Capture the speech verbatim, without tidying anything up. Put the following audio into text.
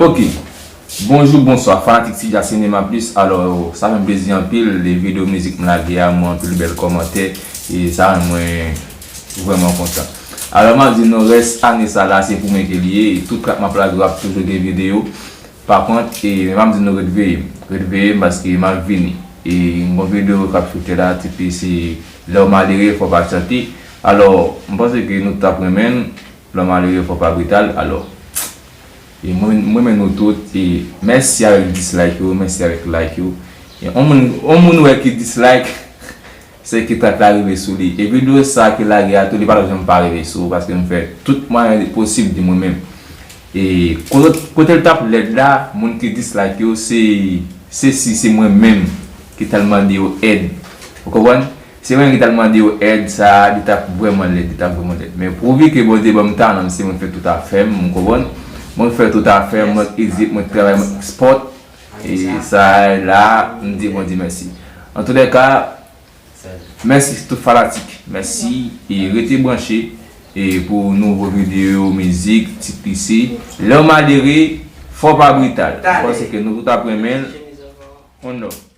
Ok. Bonjou, bonswa, fanatik Ti Djaz Sinema Plis. Alò, sa fè m plezi anpil, de videyo mizik m lage a, m wè anpil bèl kòmantè, e sa rann mwen vrèman kontan. Alò, m ap di nou, rès ane sa la, se pou mwen ke li ye, e tout trap m ap lage yo ap toujou gen videyo. Pa kont, e, m ap di nou ret veye m, ret veye m paske m ap vini. E m gon videyo k ap choute la, tipi se Lè w malere, fò w pa chante. Alò, m panse ke nou t ap renmen l, Lè w malere, fò w pa brital. Alò, e mwen, mwen renmen nou tout, e mèsi avèk dislike yo, mèsi avèk like yo. E on moun, on moun wè ki dislike, se ke trap la rive sou li. E videyo sa ki lage a tou, li pa t janm pa rive sou ou, paske m fè tout mwayen posib di mwen menm. E kote, kote l t ap lèd la, moun ki dislike yo, se, se si se mwen menm ki t al mande yo èd. Ou konprann? Se mwen ki t al mande yo èd, sa a, li t ap vrèman lèd, li t ap vrèman lèd. Men pouvi ke Bondye ban m talan, se mwen k fè tout afè m, ou konprann? Mwen k fè tout afè m, mwen k egzit, mwen k travay, mwen k spòt. E sa a la, m di Bondye mèsi. Antoulèka, mèsi tout fanatik. Mèsi e rete branche e pou nouvo videyo mizik, tipi se Lè w malere, fò w pa brital. M panse ke nou tout ap renmen l. On love.